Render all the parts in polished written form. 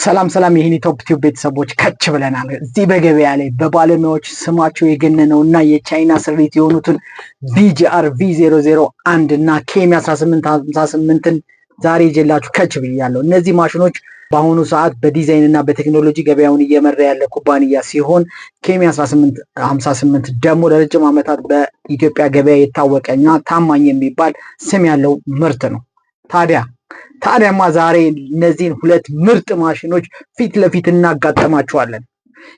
ሰላም ሰላም የሂኒ ቶፕ ቲዩብ ቤተሰቦች፣ ከች ብለናል። እዚህ በገበያ ላይ በባለሙያዎች ስማቸው የገነነው እና የቻይና ስሪት የሆኑትን ቪጂአር ቪ001 እና ኬሚ 1858ን ዛሬ ይዤላችሁ ከች ብያለሁ። እነዚህ ማሽኖች በአሁኑ ሰዓት በዲዛይን እና በቴክኖሎጂ ገበያውን እየመራ ያለ ኩባንያ ሲሆን፣ ኬሚ 1858 ደግሞ ለረጅም ዓመታት በኢትዮጵያ ገበያ የታወቀ እና ታማኝ የሚባል ስም ያለው ምርት ነው። ታዲያማ ዛሬ እነዚህን ሁለት ምርጥ ማሽኖች ፊት ለፊት እናጋጠማቸዋለን።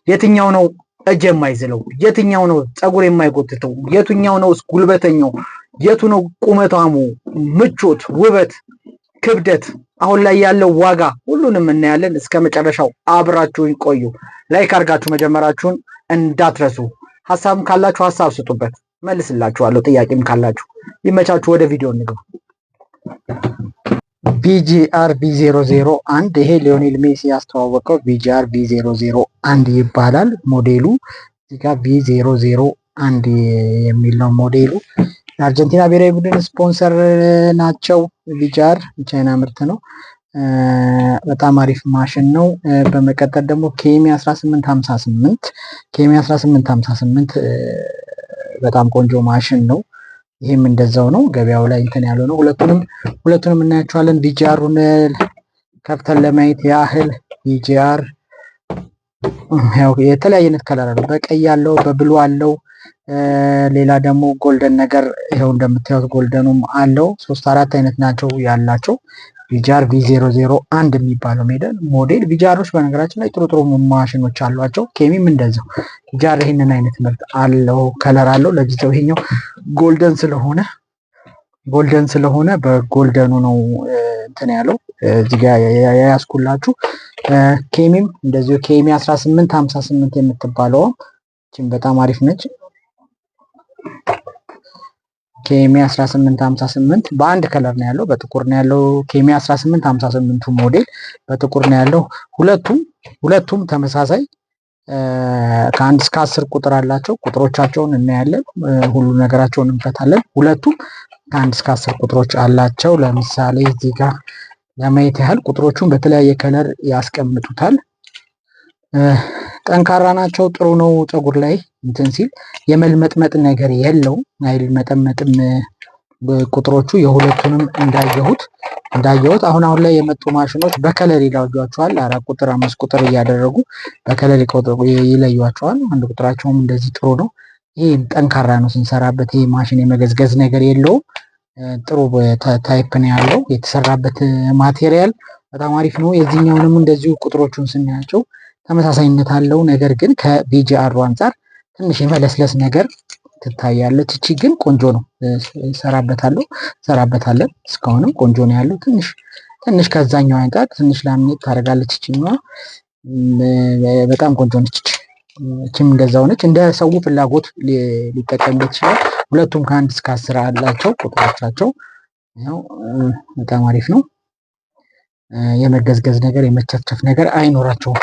የትኛው ነው እጅ የማይዝለው? የትኛው ነው ፀጉር የማይጎትተው? የትኛው ነው ጉልበተኛው? የቱ ነው ቁመታሙ? ምቾት፣ ውበት፣ ክብደት፣ አሁን ላይ ያለው ዋጋ ሁሉንም እናያለን። እስከ መጨረሻው አብራችሁን ቆዩ። Like አድርጋችሁ መጀመራችሁን እንዳትረሱ። ሀሳብም ካላችሁ ሀሳብ ስጡበት፣ መልስላችኋለሁ። ጥያቄም ካላችሁ ይመቻችሁ። ወደ ቪዲዮ እንግባ። ቢጂአር ቪ001፣ ይሄ ሊዮኔል ሜሲ ያስተዋወቀው ቢጂአር ቪ001 ይባላል ሞዴሉ። እዚህ ጋር ቪ001 የሚል ነው ሞዴሉ። የአርጀንቲና ብሔራዊ ቡድን ስፖንሰር ናቸው። ቢጂአር የቻይና ምርት ነው። በጣም አሪፍ ማሽን ነው። በመቀጠል ደግሞ ኬሚ 1858፣ ኬሚ 1858 በጣም ቆንጆ ማሽን ነው። ይህም እንደዛው ነው። ገበያው ላይ እንትን ያለው ነው። ሁለቱንም እናያቸዋለን። ቪጂአሩን ከፍተን ለማየት ያህል ቪጂአር ያው የተለያየ አይነት color አለው። በቀይ ያለው፣ በ blue አለው። ሌላ ደግሞ golden ነገር፣ ይኸው እንደምታዩት golden ኑም አለው። ሶስት አራት አይነት ናቸው ያላቸው ቪጂአር ቪ001 የሚባለው ሞዴል። ቪጂአሮች በነገራችን ላይ ጥሩ ጥሩ ማሽኖች አሏቸው። ኬሚም እንደዛው። ቪጂአር ይህንን አይነት ምርት አለው፣ color አለው። ለጊዜው ይሄኛው golden ስለሆነ በ golden ኑ ነው እንትን ያለው እዚህ ጋ የያዝኩላችሁ። ኬሚም እንደዚሁ ኬሚ 1858 የምትባለው እቺም በጣም አሪፍ ነች። ኬሚ 1858 በአንድ color ነው ያለው፣ በጥቁር ነው ያለው። ኬሚ 1858ቱ ሞዴል በጥቁር ነው ያለው። ሁለቱም ተመሳሳይ ከ1 እስከ 10 ቁጥር አላቸው። ቁጥሮቻቸውን እናያለን፣ ሁሉ ነገራቸውን እንፈታለን። ሁለቱም ከ1 እስከ 10 ቁጥሮች አላቸው። ለምሳሌ እዚህ ጋር ለማየት ያህል ቁጥሮቹን በተለያየ color ያስቀምጡታል። ጠንካራ ናቸው። ጥሩ ነው። ፀጉር ላይ እንትን ሲል የመልመጥመጥ ነገር የለውም። አይልመጠመጥም። ቁጥሮቹ የሁለቱንም እንዳየሁት አሁን አሁን ላይ የመጡ ማሽኖች በ color ይለዩዋቸዋል። አራት ቁጥር፣ አምስት ቁጥር እያደረጉ በ color ይለዩዋቸዋል። አንድ ቁጥራቸውም እንደዚህ ጥሩ ነው። ይሄ ጠንካራ ነው ስንሰራበት። ይሄ ማሽን የመገዝገዝ ነገር የለውም። ጥሩ type ነው ያለው። የተሰራበት material በጣም አሪፍ ነው። የዚህኛውንም እንደዚሁ ቁጥሮቹን ስናያቸው ተመሳሳይነት አለው። ነገር ግን ከቢጂአሩ አንጻር ትንሽ የመለስለስ ነገር ትታያለች። እቺ ግን ቆንጆ ነው። ሰራበታለሁ፣ ሰራበታለን። እስካሁንም ቆንጆ ነው ያለው። ትንሽ ትንሽ ከዛኛው አንጻር ትንሽ ላሚኔት ታደርጋለች። እቺኛዋ በጣም ቆንጆ ነች። እቺም እንደዛው ነች። እንደ ሰው ፍላጎት ሊጠቀምበት ይችላል። ሁለቱም ከ1 እስከ 10 አላቸው ቁጥሮቻቸው። ያው በጣም አሪፍ ነው። የመገዝገዝ ነገር፣ የመቸፍቸፍ ነገር አይኖራቸውም።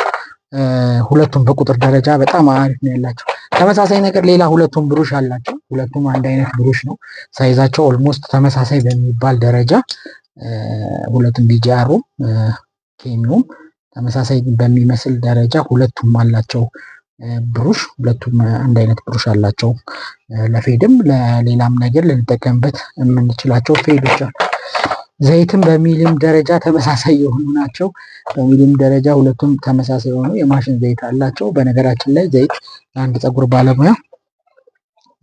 ሁለቱም በቁጥር ደረጃ በጣም አሪፍ ነው ያላቸው። ተመሳሳይ ነገር ሌላ ሁለቱም ብሩሽ አላቸው። ሁለቱም አንድ አይነት ብሩሽ ነው። Size ኣቸው almost ተመሳሳይ በሚባል ደረጃ ሁለቱም ቢጂአሩ ኬሚውም ተመሳሳይ በሚመስል ደረጃ ሁለቱም አላቸው ብሩሽ። ሁለቱም አንድ አይነት ብሩሽ አላቸው። ለ fade ም ለሌላም ነገር ልንጠቀምበት የምንችላቸው fade ኦች አሉ። ዘይትም በሚሊም ደረጃ ተመሳሳይ የሆኑ ናቸው። በሚሊም ደረጃ ሁለቱም ተመሳሳይ የሆኑ የማሽን ዘይት አላቸው። በነገራችን ላይ ዘይት ለአንድ ፀጉር ባለሙያ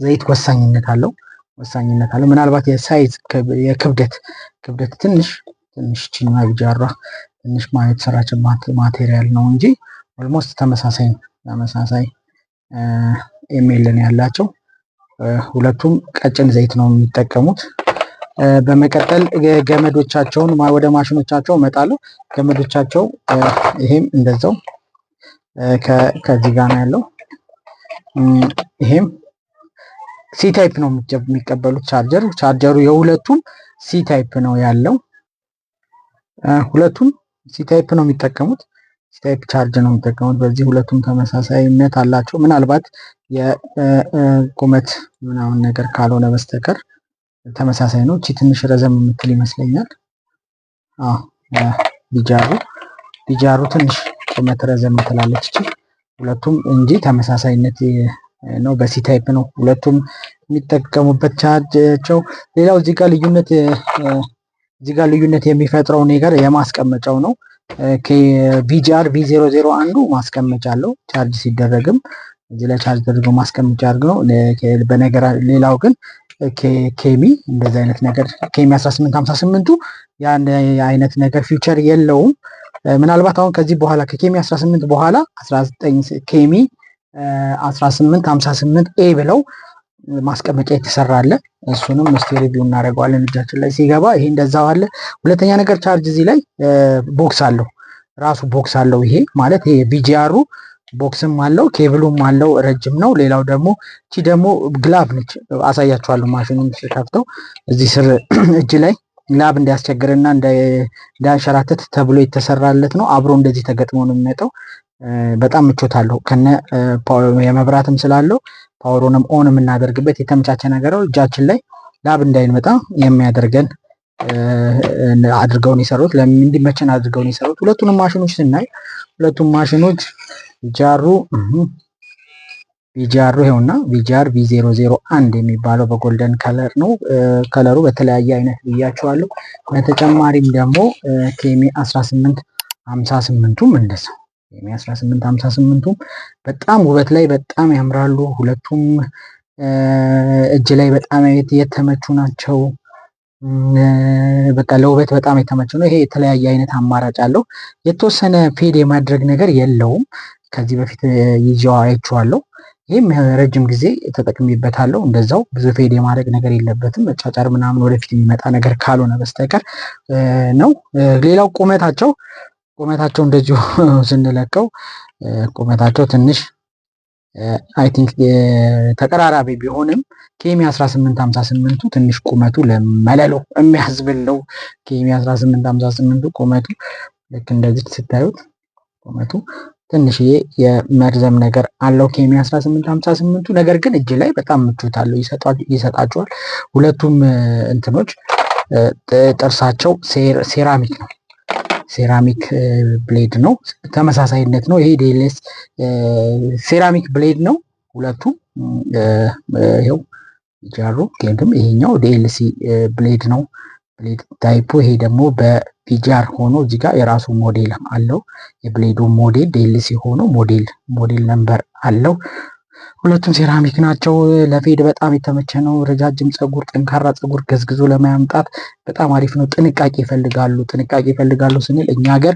ዘይት ወሳኝነት አለው፣ ወሳኝነት አለው። ምናልባት የ size የክብደት ትንሽ ትንሽ ችኛዋ ቢጃሯ ትንሽ የተሰራችው material ነው እንጂ almost ተመሳሳይ ነው። ተመሳሳይ ml ነው ያላቸው። ሁለቱም ቀጭን ዘይት ነው የሚጠቀሙት። በመቀጠል ገመዶቻቸውን ወደ ማሽኖቻቸው እመጣለሁ። ገመዶቻቸው ይሄም እንደዛው ከዚህ ጋር ነው ያለው። ይሄም C type ነው የሚቀበሉት charger። Charger ኡ የሁለቱም C type ነው ያለው። ሁለቱም C type ነው የሚጠቀሙት። C type charge ነው የሚጠቀሙት። በዚህ ሁለቱም ተመሳሳይነት አላቸው። ምናልባት የቁመት ምናምን ነገር ካልሆነ በስተቀር ተመሳሳይ ነው። እቺ ትንሽ ረዘም የምትል ይመስለኛል። አዎ ቢጃሩ ቪጂአሩ ትንሽ ቁመት ረዘም ትላለች እቺ ሁለቱም እንጂ ተመሳሳይነት ነው። በ C type ነው ሁለቱም የሚጠቀሙበት ቻርጃቸው። ሌላው እዚህ ጋር ልዩነት የሚፈጥረው ነገር የማስቀመጫው ነው። ቪጂአር V001ዱ ማስቀመጫ አለው። Charge ሲደረግም እዚህ ላይ charge ተደርጎ ማስቀመጫ አድርግ ነው። በነገር ሌላው ግን ኬሚ እንደዚህ አይነት ነገር ኬሚ 1858ቱ ያን አይነት ነገር feature የለውም። ምናልባት አሁን ከዚህ በኋላ ከኬሚ 18 በኋላ 19 ኬሚ 1858 A ብለው ማስቀመጫ የተሰራ አለ። እሱንም እስቲ review እናደርገዋለን እጃችን ላይ ሲገባ። ይሄ እንደዛው አለ። ሁለተኛ ነገር charge እዚህ ላይ box አለው፣ ራሱ box አለው። ይሄ ማለት ይሄ ቪጂአሩ box ም አለው፣ ኬብሉም አለው፣ ረጅም ነው። ሌላው ደግሞ እቺ ደግሞ glove ነች። አሳያችኋለሁ ማሽኑን ከፍተው እዚህ ስር እጅ ላይ ላብ እንዳያስቸግርና እንዳያንሸራትት ተብሎ የተሰራለት ነው። አብሮ እንደዚህ ተገጥሞ ነው የሚመጣው። በጣም ምቾት አለው፣ ከነ የመብራትም ስላለው power ኡንም on የምናደርግበት የተመቻቸ ነገር ነው። እጃችን ላይ ላብ እንዳይመጣ የሚያደርገን አድርገውን የሰሩት፣ እንዲመቸን አድርገውን የሰሩት። ሁለቱንም ማሽኖች ስናይ ሁለቱም ማሽኖች ቪጂአሩ ይኸውና ቪጂአር V001 የሚባለው በ golden color ነው። Color ኡ በተለያየ አይነት ብያቸዋለሁ። በተጨማሪም ደግሞ ኬሚ 1858ቱም እንደዛው፣ ኬሚ 1858ቱም በጣም ውበት ላይ በጣም ያምራሉ። ሁለቱም እጅ ላይ በጣም የተመቹ ናቸው። በቃ ለውበት በጣም የተመቸ ነው። ይሄ የተለያየ አይነት አማራጭ አለው። የተወሰነ fade የማድረግ ነገር የለውም። ከዚህ በፊት ይዤው አይቼዋለሁ። ይህም ረጅም ጊዜ ተጠቅሜበታለሁ። እንደዛው ብዙ fade የማድረግ ነገር የለበትም። መጫጫር ምናምን ወደፊት የሚመጣ ነገር ካልሆነ በስተቀር ነው። ሌላው ቁመታቸው እንደዚሁ ስንለካው ቁመታቸው ትንሽ I think ተቀራራቢ ቢሆንም ኬሚ 1858ቱ ትንሽ ቁመቱ ለመለሎ የሚያስብል ነው። ኬሚ 1858ቱ ቁመቱ ልክ እንደዚህ ስታዩት ቁመቱ ትንሽዬ የመርዘም ነገር አለው ኬሚ 1858ቱ። ነገር ግን እጅ ላይ በጣም ምቾት አለው፣ ይሰጣቸዋል። ሁለቱም እንትኖች ጥርሳቸው ሴራሚክ ነው። Ceramic blade ነው። ተመሳሳይነት ነው። ይሄ DLS ceramic blade ነው። ሁለቱም ይኸው ጃሩ ግን ይሄኛው DLC blade ነው። Blade type ኡ ይሄ ደግሞ በቪጂአር ሆኖ እዚህ ጋር የራሱ ሞዴል አለው። የ blade ኡ ሞዴል DLC ሆኖ model number አለው። ሁለቱም ሴራሚክ ናቸው። ለ fade በጣም የተመቸ ነው። ረጃጅም ፀጉር፣ ጠንካራ ፀጉር ገዝግዞ ለማምጣት በጣም አሪፍ ነው። ጥንቃቄ ይፈልጋሉ። ጥንቃቄ ይፈልጋሉ ስንል እኛ ሀገር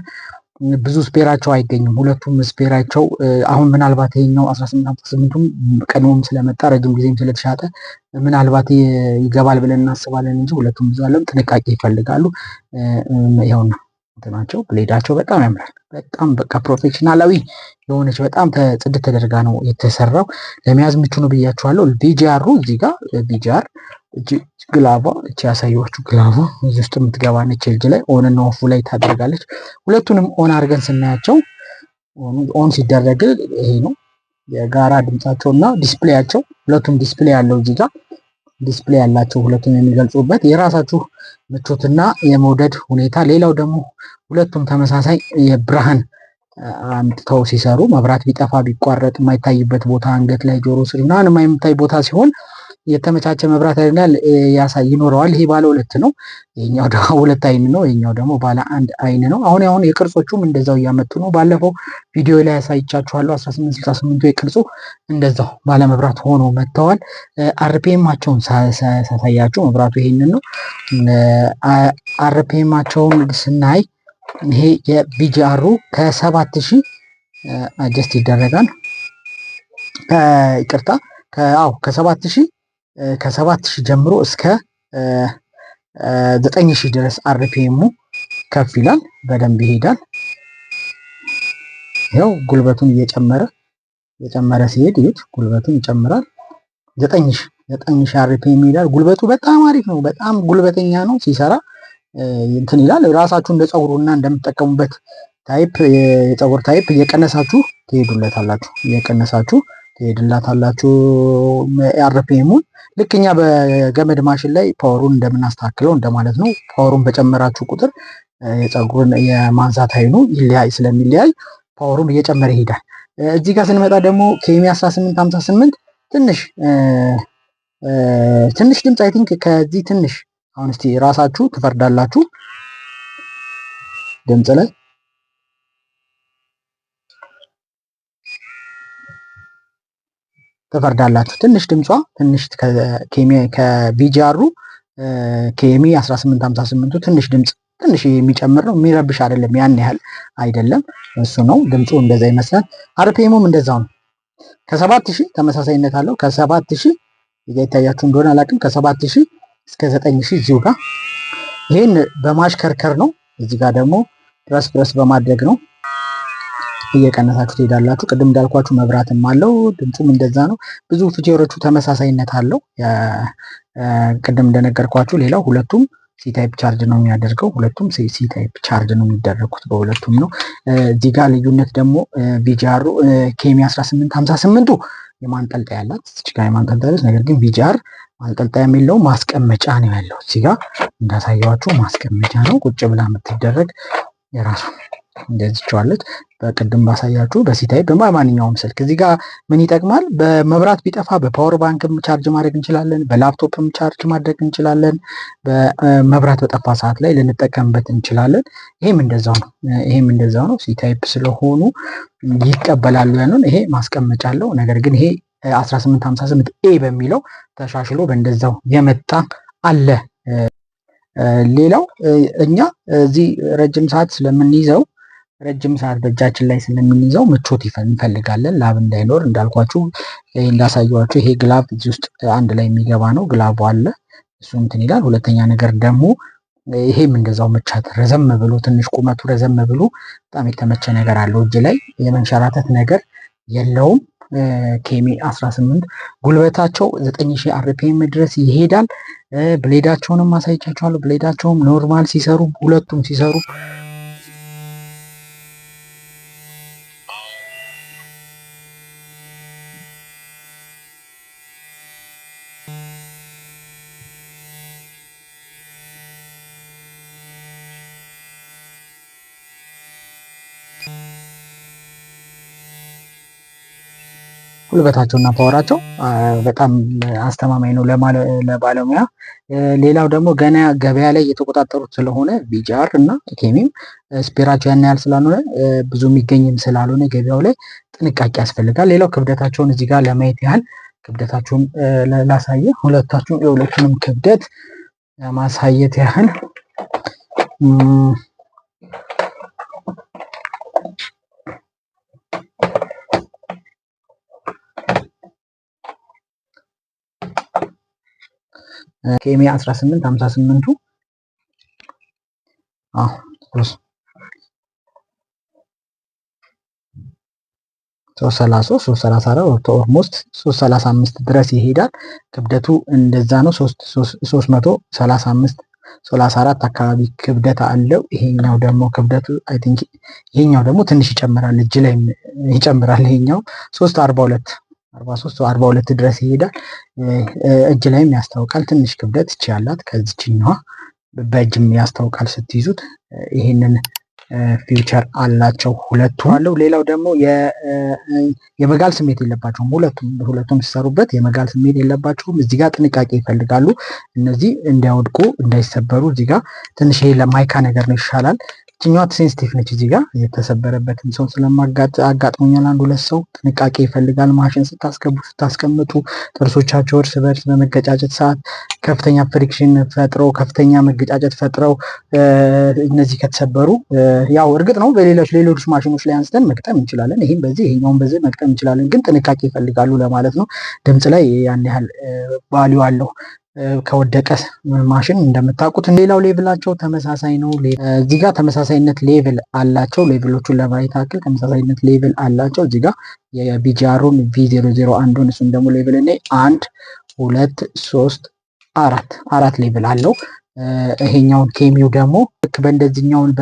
ብዙ spare ኣቸው አይገኙም። ሁለቱም spare ኣቸው አሁን ምናልባት ይሄኛው 1858ቱም ቀድሞም ስለመጣ ረጅም ጊዜም ስለተሻጠ ምናልባት ይገባል ብለን እናስባለን እንጂ ሁለቱም ብዙ አለም ጥንቃቄ ይፈልጋሉ። ይኸውና እንትናቸው blade ኣቸው በጣም ያምራል። በጣም በቃ professional ኣዊ የሆነች በጣም ጽድት ተደርጋ ነው የተሰራው። ለመያዝ ምቹ ነው ብያችኋለሁ። ቪጂአሩ እዚህ ጋር ቪጂአር glove ዋ፣ እቺ ያሳየኋችሁ glove ዋ እዚህ ውስጥ የምትገባ ነች። እጅ ላይ on እና off ላይ ታደርጋለች። ሁለቱንም on አድርገን ስናያቸው on ሲደረግ ይሄ ነው የጋራ ድምጻቸው እና display ያቸው። ሁለቱም display ያለው፣ እዚህ ጋር display ያላቸው ሁለቱም የሚገልጹበት የራሳችሁ ምቾትና የመውደድ ሁኔታ። ሌላው ደግሞ ሁለቱም ተመሳሳይ የብርሃን አምጥተው ሲሰሩ መብራት ቢጠፋ ቢቋረጥ የማይታይበት ቦታ፣ አንገት ላይ፣ ጆሮ ስር ምናምን የማይታይ ቦታ ሲሆን የተመቻቸ መብራት ያደርጋል ያሳይ ይኖረዋል። ይሄ ባለ ሁለት ነው። ይሄኛው ደግሞ ሁለት አይን ነው። ይሄኛው ደግሞ ባለ አንድ አይን ነው። አሁን አሁን የቅርጾቹም እንደዛው እያመጡ ነው። ባለፈው ቪዲዮ ላይ ያሳይቻችኋለሁ። 1868ቱ የቅርጹ እንደዛው ባለ መብራት ሆኖ መጥተዋል። RPM ኣቸውን ሳሳያችሁ መብራቱ ይሄንን ነው። RPM ኣቸውን ስናይ ይሄ የቢጂአሩ ከ7000 adjust ይደረጋል። ይቅርታ፣ አዎ፣ ከ7000 ጀምሮ እስከ 9000 ድረስ RPM ኡ ከፍ ይላል፣ በደንብ ይሄዳል። ይኸው ጉልበቱን እየጨመረ እየጨመረ ሲሄድ ይዩት፣ ጉልበቱን ይጨምራል። 9000 RPM ይሄዳል። ጉልበቱ በጣም አሪፍ ነው። በጣም ጉልበተኛ ነው ሲሰራ እንትን ይላል። ራሳችሁ እንደ ፀጉሩና እንደምትጠቀሙበት type፣ የፀጉር type እየቀነሳችሁ ትሄዱለታላችሁ፣ እየቀነሳችሁ ትሄድላታላችሁ RPM ኡን። ልክ እኛ በገመድ ማሽን ላይ power ኡን እንደምናስተካክለው እንደማለት ነው። Power ኡን በጨመራችሁ ቁጥር የፀጉርን የማንሳት ኃይሉ ይለያይ ስለሚለያይ power ኡም እየጨመረ ይሄዳል። እዚህ ጋር ስንመጣ ደግሞ ኬሚ 1858 ትንሽ ትንሽ ድምፅ I think ከዚህ ትንሽ፣ አሁን እስቲ ራሳችሁ ትፈርዳላችሁ፣ ድምፅ ላይ ትፈርዳላችሁ። ትንሽ ድምጿ ትንሽ ከ VGR ኡ ኬሚ 1858ቱ ትንሽ ድምፅ ትንሽ የሚጨምር ነው። የሚረብሽ አይደለም፣ ያን ያህል አይደለም። እሱ ነው ድምፁ እንደዛ ይመስላል። RPM ኡም እንደዛው ነው። ከ7000 ተመሳሳይነት አለው። ከ7000 ይታያችሁ እንደሆነ አላውቅም። ከ7000 እስከ 9000 እዚሁ ጋር ይህን በማሽከርከር ነው። እዚህ ጋር ደግሞ press press በማድረግ ነው፣ እየቀነሳችሁ ትሄዳላችሁ። ቅድም እንዳልኳችሁ መብራትም አለው፣ ድምፁም እንደዛ ነው። ብዙ feature ኦቹ ተመሳሳይነት አለው። ቅድም እንደነገርኳችሁ ሌላው ሁለቱም C type charge ነው የሚያደርገው። ሁለቱም C type charge ነው የሚደረጉት፣ በሁለቱም ነው። እዚህ ጋር ልዩነት ደግሞ VGR ኡ ኬሚ 1858ቱ የማንጠልጠያ ያላት፣ እዚህ ጋር የማንጠልጠያ ያለች፣ ነገር ግን VGR ማንጠልጠያ የሚለው ማስቀመጫ ነው ያለው። እዚህ ጋር እንዳሳየዋችሁ ማስቀመጫ ነው፣ ቁጭ ብላ የምትደረግ የራሱ እንደዚችዋለች። በቅድም ባሳያችሁ በ C type በማንኛውም ስልክ እዚህ ጋር ምን ይጠቅማል? በመብራት ቢጠፋ በ power bank ም charge ማድረግ እንችላለን። በላፕቶፕም charge ማድረግ እንችላለን። በመብራት በጠፋ ሰዓት ላይ ልንጠቀምበት እንችላለን። ይሄም እንደዛው ነው። ይሄም እንደዛው ነው። C type ስለሆኑ ይቀበላሉ ያንን። ይሄ ማስቀመጫ አለው። ነገር ግን ይሄ 1858 A በሚለው ተሻሽሎ በእንደዛው የመጣ አለ። ሌላው እኛ እዚህ ረጅም ሰዓት ስለምንይዘው፣ ረጅም ሰዓት በእጃችን ላይ ስለምንይዘው ምቾት እንፈልጋለን። ላብ እንዳይኖር እንዳልኳችሁ እንዳሳየኋችሁ ይሄ glove እዚህ ውስጥ አንድ ላይ የሚገባ ነው። Glove አለ፣ እሱ እንትን ይላል። ሁለተኛ ነገር ደግሞ ይሄም እንደዛው ምቾት ረዘም ብሎ፣ ትንሽ ቁመቱ ረዘም ብሎ በጣም የተመቸ ነገር አለው። እጅ ላይ የመንሸራተት ነገር የለውም። ኬሚ 18 ጉልበታቸው 9000 RPM ድረስ ይሄዳል። Blade ኣቸውንም አሳይቻችኋለሁ። Blade ኣቸውም normal ሲሰሩ፣ ሁለቱም ሲሰሩ ጉልበታቸውና power ኣቸው በጣም አስተማማኝ ነው ለባለሙያ። ሌላው ደግሞ ገና ገበያ ላይ እየተቆጣጠሩት ስለሆነ VGR እና ኬሚም spare ኣቸው ያን ያህል ስላልሆነ፣ ብዙ የሚገኝም ስላልሆነ ገበያው ላይ ጥንቃቄ ያስፈልጋል። ሌላው ክብደታቸውን እዚህ ጋር ለማየት ያህል ክብደታቸውን ላሳየ፣ ሁለታችሁ የሁለቱንም ክብደት ለማሳየት ያህል ኬሚ 1858ቱ 333፣ 334፣ almost 335 ድረስ ይሄዳል። ክብደቱ እንደዛ ነው። 335፣ 34 አካባቢ ክብደት አለው። ይሄኛው ደግሞ ክብደቱ I think ይሄኛው ደግሞ ትንሽ ይጨምራል፣ እጅ ላይ ይጨምራል። ይሄኛው 342፣ 43፣ 42 ድረስ ይሄዳል። እጅ ላይም ያስታውቃል። ትንሽ ክብደት እቺ ያላት ከዚችኛዋ በእጅም ያስታውቃል ስትይዙት። ይሄንን feature አላቸው ሁለቱ አለው። ሌላው ደግሞ የመጋል ስሜት የለባቸውም። ሁለቱም ሲሰሩበት የመጋል ስሜት የለባቸውም። እዚህ ጋር ጥንቃቄ ይፈልጋሉ። እነዚህ እንዳይወድቁ እንዳይሰበሩ እዚህ ጋር ትንሽ ይሄ ለ mica ነገር ነው ይሻላል። ይችኛዋ sensitive ነች። እዚህ ጋር የተሰበረበትን ሰው ስለማጋጥሞኛል አንድ ሁለት ሰው፣ ጥንቃቄ ይፈልጋል። ማሽን ስታስገቡ ስታስቀምጡ ጥርሶቻቸው እርስ በርስ በመገጫጨት ሰዓት ከፍተኛ friction ፈጥረው፣ ከፍተኛ መገጫጨት ፈጥረው እነዚህ ከተሰበሩ፣ ያው እርግጥ ነው በሌሎች ሌሎች ማሽኖች ላይ አንስተን መግጠም እንችላለን። ይህም በዚህ ይሄኛውን በዚህ መግጠም እንችላለን፣ ግን ጥንቃቄ ይፈልጋሉ ለማለት ነው። ድምፅ ላይ ያን ያህል value አለው ከወደቀ ማሽን እንደምታውቁት። ሌላው level ኣቸው ተመሳሳይ ነው። እዚህ ጋር ተመሳሳይነት level አላቸው። Level ኦቹን ለማየት ያክል ተመሳሳይነት level አላቸው። እዚህ ጋር የ VGR ኡን V001ን እሱን ደግሞ level እኔ አንድ፣ ሁለት፣ ሶስት፣ አራት፣ አራት level አለው። ይሄኛውን ኬሚው ደግሞ ልክ በእንደዚህኛውን በ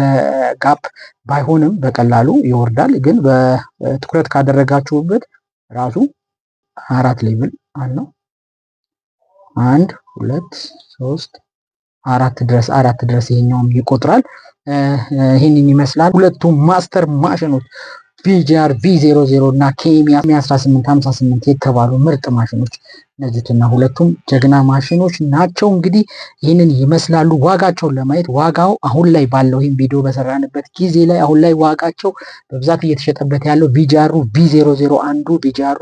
gap ባይሆንም በቀላሉ ይወርዳል። ግን በትኩረት ካደረጋችሁበት ራሱ አራት level አለው። አንድ፣ ሁለት፣ ሶስት፣ አራት ድረስ፣ አራት ድረስ ይሄኛውም ይቆጥራል። ይህንን ይመስላል። ሁለቱም master ማሽኖች ቪጂአር V00 እና ኬሚ 1858 የተባሉ ምርጥ ማሽኖች እነዚህና ሁለቱም ጀግና ማሽኖች ናቸው። እንግዲህ ይህንን ይመስላሉ። ዋጋቸውን ለማየት ዋጋው አሁን ላይ ባለው ይህን ቪዲዮ በሰራንበት ጊዜ ላይ አሁን ላይ ዋጋቸው በብዛት እየተሸጠበት ያለው ቪጂአሩ V00 አንዱ ቪጂአሩ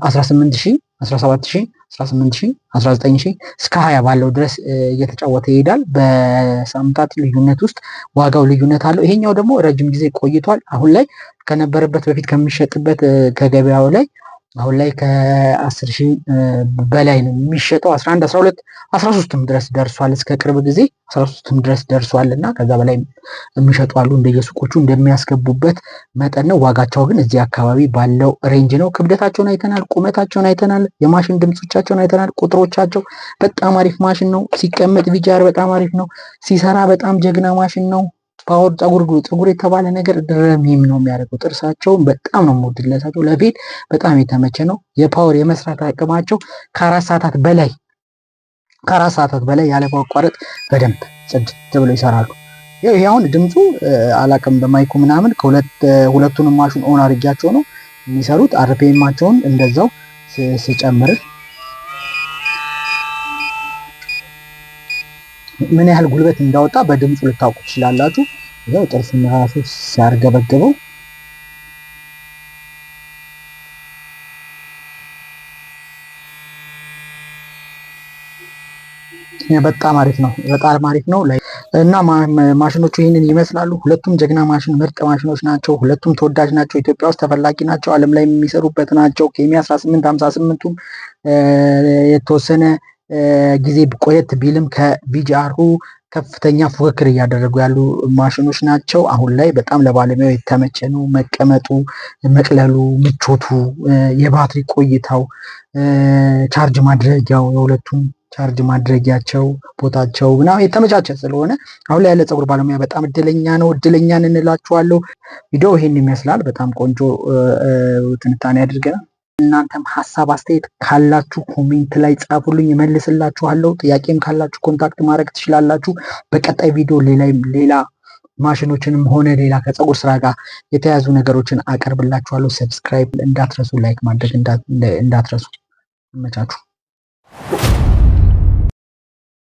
18,000፣ 17,000፣ 18,000፣ 19,000 እስከ 20 ባለው ድረስ እየተጫወተ ይሄዳል። በሳምንታት ልዩነት ውስጥ ዋጋው ልዩነት አለው። ይሄኛው ደግሞ ረጅም ጊዜ ቆይቷል። አሁን ላይ ከነበረበት በፊት ከሚሸጥበት ከገበያው ላይ አሁን ላይ ከ10,000 በላይ ነው የሚሸጠው። 11፣ 12፣ 13ም ድረስ ደርሷል። እስከ ቅርብ ጊዜ 13ም ድረስ ደርሷል እና ከዛ በላይ የሚሸጡ አሉ። እንደየሱቆቹ እንደሚያስገቡበት መጠን ነው። ዋጋቸው ግን እዚህ አካባቢ ባለው range ነው። ክብደታቸውን አይተናል፣ ቁመታቸውን አይተናል፣ የማሽን ድምጾቻቸውን አይተናል፣ ቁጥሮቻቸው በጣም አሪፍ ማሽን ነው። ሲቀመጥ ቪጂአር በጣም አሪፍ ነው። ሲሰራ በጣም ጀግና ማሽን ነው። power ፀጉር የተባለ ነገር ድረሚም ነው የሚያደርገው። ጥርሳቸውን በጣም ነው የምወድላቸው። ለቤት በጣም የተመቸ ነው። የ power የመስራት አቅማቸው ከ4 ሰዓታት በላይ ያለ ማቋረጥ በደንብ ጽድት ብለው ይሰራሉ። ይሄ አሁን ድምፁ አላቅም በ mic ኡ ምናምን ሁለቱንም ማሽን on አድርጊያቸው ነው የሚሰሩት። RPM ኣቸውን እንደዛው ስጨምር ምን ያህል ጉልበት እንዳወጣ በድምፁ ልታውቁ ትችላላችሁ። ይኸው ጥርሱን ራሱ ሲያርገበግበው በጣም አሪፍ ነው። በጣም አሪፍ ነው እና ማሽኖቹ ይህንን ይመስላሉ። ሁለቱም ጀግና ማሽን ምርጥ ማሽኖች ናቸው። ሁለቱም ተወዳጅ ናቸው። ኢትዮጵያ ውስጥ ተፈላጊ ናቸው። ዓለም ላይ የሚሰሩበት ናቸው። ኬሚ 1858ቱም የተወሰነ ጊዜ ቆየት ቢልም ከቪጂአሩ ከፍተኛ ፉክክር እያደረጉ ያሉ ማሽኖች ናቸው። አሁን ላይ በጣም ለባለሙያው የተመቸ ነው። መቀመጡ፣ መቅለሉ፣ ምቾቱ፣ የባትሪ ቆይታው፣ ቻርጅ ማድረጊያው፣ የሁለቱም ቻርጅ ማድረጊያቸው ቦታቸው ምናምን የተመቻቸ ስለሆነ አሁን ላይ ያለ ፀጉር ባለሙያ በጣም እድለኛ ነው። እድለኛ እንላችኋለሁ። ቪዲዮ ይሄን ይመስላል። በጣም ቆንጆ ትንታኔ አድርገናል። እናንተም ሀሳብ አስተያየት ካላችሁ comment ላይ ጻፉልኝ፣ እመልስላችኋለሁ። ጥያቄም ካላችሁ contact ማድረግ ትችላላችሁ። በቀጣይ ቪዲዮ ሌላ ማሽኖችንም ሆነ ሌላ ከፀጉር ስራ ጋር የተያያዙ ነገሮችን አቀርብላችኋለሁ። Subscribe እንዳትረሱ፣ like ማድረግ እንዳትረሱ። ይመቻችሁ።